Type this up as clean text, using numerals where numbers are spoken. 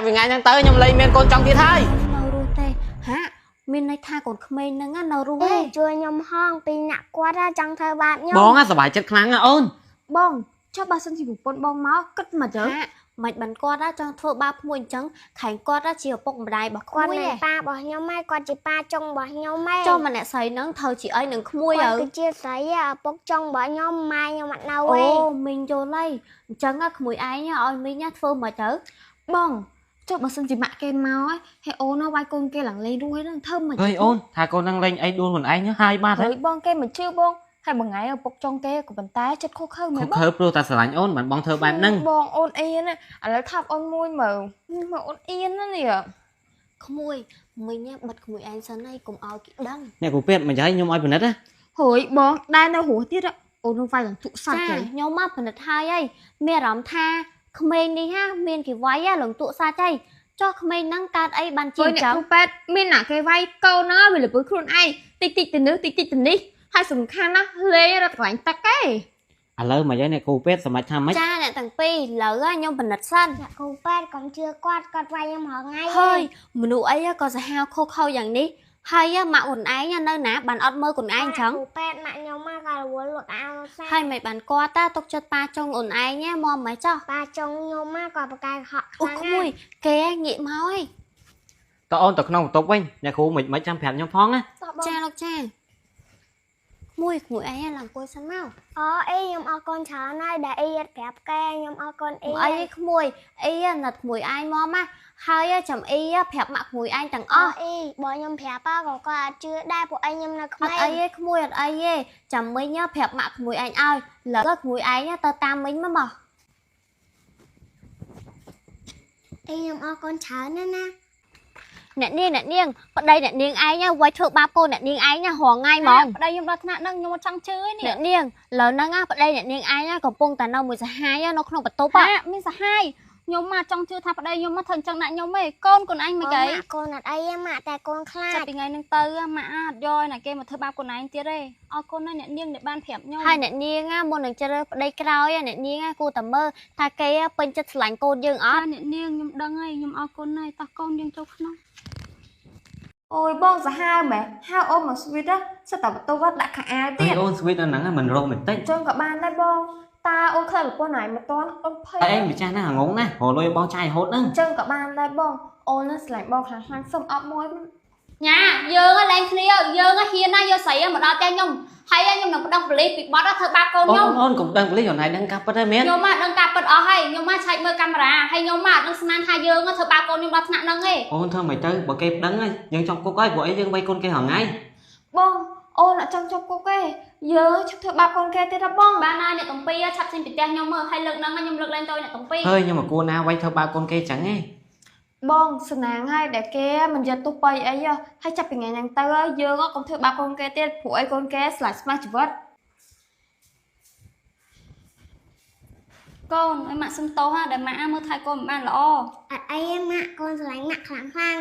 ចាប់ពីថ្ងៃហ្នឹងទៅខ្ញុំលែងមានកូនចង់ទៀតហើយ នៅរស់ទេហាមានន័យថាកូនក្មេងហ្នឹងណានៅរស់ អេ ទេ ជួយខ្ញុំហងពីអ្នកគាត់ណាចង់ធ្វើបាបខ្ញុំ បងសប្បាយចិត្តខ្លាំងណាអូន បងចុះបើសិនជាប្រពន្ធបងមកគិតមកទៅ ហាមិនបានគាត់ណាចង់ធ្វើបាបក្មួយអញ្ចឹងខែងគាត់ណាជាឪពុកម្ដាយរបស់ក្ គាត់ មួយឯង មិនប៉ារបស់ខ្ញុំឯងគាត់ជាប៉ាចុងរបស់ខ្ញុំឯង ចុះម្នាក់ស្រីហ្នឹងត្រូវជាអីនឹងក្មួយ គាត់ ហើយ គឺជាស្រីឯងឪពុកចុងរបស់ខ្ញុំម៉ែខ្ញុំអត់នៅ អូ ឯង មីងយល់ហើយអញ្ចឹងណាក្មួយឯងឲ្យមីងណាធ្វើមកទៅ បងចុះបើសិនជាម៉ាក់គេមកហើយអូនណាវាយកូនគេឡើងលេងរួយហ្នឹងធ្វើមក ហេអូនថាកូនហ្នឹងលែងអីដួលខ្លួនឯងហើយបាត់ហើយ ហើយបងគេមិនជឿបងហើយមួយថ្ងៃឪពុកចុងគេក៏ប៉ុន្តែចិត្តខុសខើមែនបង ខុសខើព្រោះតែស្រឡាញ់អូនមិនបងធ្វើបែបហ្នឹង បងអូនអៀនណាឥឡូវថាប់អូនមួយមើលមើលអូនអៀនណានេះ ក្មួយមីងណាបិទក្មួយឯងសិនហើយកុំឲ្យគេដឹង អ្នកគ្រូពេទ្យមិនយាយខ្ញុំឲ្យពិនិត្យណា ហើយបងដែរនៅរស់ទៀតអូននឹងវាយឡើងជក់សាច់ ចា ហី ខ្ញុំមកពិនិត្យហើយហើយមានអារម្មណ៍ថាក្មេងនេះហាមានគេវាយហ่ะលងទក់សាច់ហើយចុះក្មេងហ្នឹងកើតអីបានជា ហើយ អញ្ចឹង អ្នកគ្រូពេទ្យមានអ្នកគេវាយកូនហ្នឹងវាលពើខ្លួនឯងតិចតិចទៅនេះតិចតិចទៅនេះហើយសំខាន់ណាស់លេងរត់កន្លែងទឹកឯង ឥឡូវមកយាយអ្នកគ្រូពេទ្យសម្រាប់ថាម៉េច ចាអ្នកទាំងពីរឥឡូវខ្ញុំពិនិត្យសិន អ្នកគ្រូពេទ្យកុំជឿគាត់គាត់វាយខ្ញុំរាល់ថ្ងៃ ហើយមនុស្សអីក៏សាហាវខុសខើយ៉ាងនេះហើយម៉ាក់ខ្លួនឯងនៅណាបានអត់មើលខ្លួនឯងអញ្ចឹង គ្រូពេទ្យម៉ាក់ខ្ញុំមកក៏រវល់លក់អាវសា ហើយមិនបានគាត់តាទុកចិត្តប៉ាចុងអូនឯងមកមិនចោះ ប៉ាចុងខ្ញុំមកក៏ប្រកែកហក់ខ្ អូ លាំងណា ក្មួយគេងាកមកហើយ តើអូនទៅក្នុងបន្ទប់វិញអ្នកគ្រូមិនចាំប្រាប់ខ្ញុំផងណា ចាលោកចាក្មួយក្មួយឯងឡើងអង្គុយសិនមក អូអីខ្ញុំអរគុណច្រើនហើយដែលអីអត់ប្រាប់គេខ្ញុំអរគុណអី អីក្មួយអីណាត់ក្មួយឯងមកណាហើយចាំអីប្រាប់ម៉ាក់ក្មួយឯងទាំងអស់ អស់អីបើខ្ញុំប្រាប់ក៏គាត់អត់ជឿដែរពួកអីខ្ញុំនៅក្ អ មេង ត់អីទេក្មួយអត់អីទេចាំមីងប្រាប់ម៉ាក់ក្មួយឯងឲ្យលើក្មួយឯងទៅតាមមីងមកមក អីខ្ញុំអរគុណច្រើនណាស់ណា អ្នកនាងអ្នកនាងប្តីអ្នកនាងឯងវាយធ្វើបាបកូនអ្នកនាងឯងរាល់ថ្ងៃហ្មង ប្តីខ្ញុំដល់ថ្នាក់ហ្នឹងខ្ញុំអត់ចង់ជឿទេនេះ អ្នកនាងលើហ្នឹងប្តីអ្នកនាងឯងកំពុងតែនៅមួយសហាយនៅក្នុងបន្ទប់ ហាមានសហាយខ្ញុំមកចង់ជឿថាប្តីខ្ញុំមកធ្វើអញ្ចឹងដាក់ខ្ញុំទេកូនកូនឯងមិន អូ អី ម៉ាក់កូនអត់អីទេម៉ាក់តែកូនខ្លាច ចាប់ពីថ្ងៃហ្នឹងទៅម៉ាក់អត់យកណាគេមកធ្វើបាបកូនឯងទៀតទេអរគុណណាស់អ្នកនាងដែលបានប្រាប់ខ្ញុំ ហើយអ្នកនាងមុននឹងជ្រើសប្តីក្រោយអ្នកនាងគួរតែមើលថាគេពេញចិត្តស្រឡាញ់កូនយើងអត់ អើអ្នកនាងខ្ញុំដឹងហើយខ្ញុំអរគុណហើយតោះកូនយើងចូលក្នុង អូយបងសាហាវមែនហៅអូនមកស្វីតសិតតែបន្ទប់វត្តដាក់ខោអាវ ហេ ទៀត អូនស្វីតនៅហ្នឹងមិនរកមិនតិច ចឹងក៏បានដែរបងតើអូនខ្លាចប្រពន្ធឯងមិនតាន់អូនភ័យ តែឯងម្ចាស់ណាងងណារលុយបងចាយរហូតហ្នឹង ចឹងក៏បានដែរបងអូននឹងស្រឡាញ់បងខ្លាំងខ្លាំងសុំអប់មួយ ញ៉ាយើងលែងគ្នាយើងហ៊ានណាយកស្រីមកដល់ផ្ទះខ្ញុំហើយខ្ញុំនឹងប្តឹងប៉ូលីសពីបទធ្វើបាបកូន អូ ខ្ញុំ នអូនកុំដឹងប៉ូលីសអូនឯងដឹងការពិតហើយមែន ខ្ញុំមកដឹងការពិតអស់ហើយខ្ញុំមកឆែកមើលកាមេរ៉ាហើយខ្ញុំមកដឹងស្មានថាយើងធ្វើបាបកូនខ្ញុំដល់ថ្នាក់ហ្នឹងឯង អូនធ្វើមិនទៅបើគេប្តឹងយើងជាប់គុកហើយព្រោះអីយើងវាយកូនគេរាល់ថ្ងៃ បងអូនអត់ចង់ជាប់គុកទេយើងឈប់ធ្វើបាបកូនគេទៀតណាបង បានហើយអ្នកទាំងពីរឆាប់ចេញពីផ្ទះខ្ញុំមើលហើយលើកហ្នឹងខ្ញុំលើកលែងទៅអ្នកទាំងពីរ ហើយខ្ញុំមកគួរណាវាយធ្វើបាបកូនគេចឹងឯង បងស្នាងហើយដែលគេមិនយកទោះបីអីហើយចាប់ពីថ្ងៃហ្នឹងទៅយើងកុំធ្វើបាបកូនគេទៀតព្រោះអីកូនគេស្លាច់ស្មាស់ជីវិត កូនឲ្យម៉ាក់សុំទោសដែលម៉ាក់មើលថែកូនមិនបានល្អ អត់អីទេម៉ាក់កូនស្រឡាញ់ម៉ាក់ខ្លាំងខ្លាំង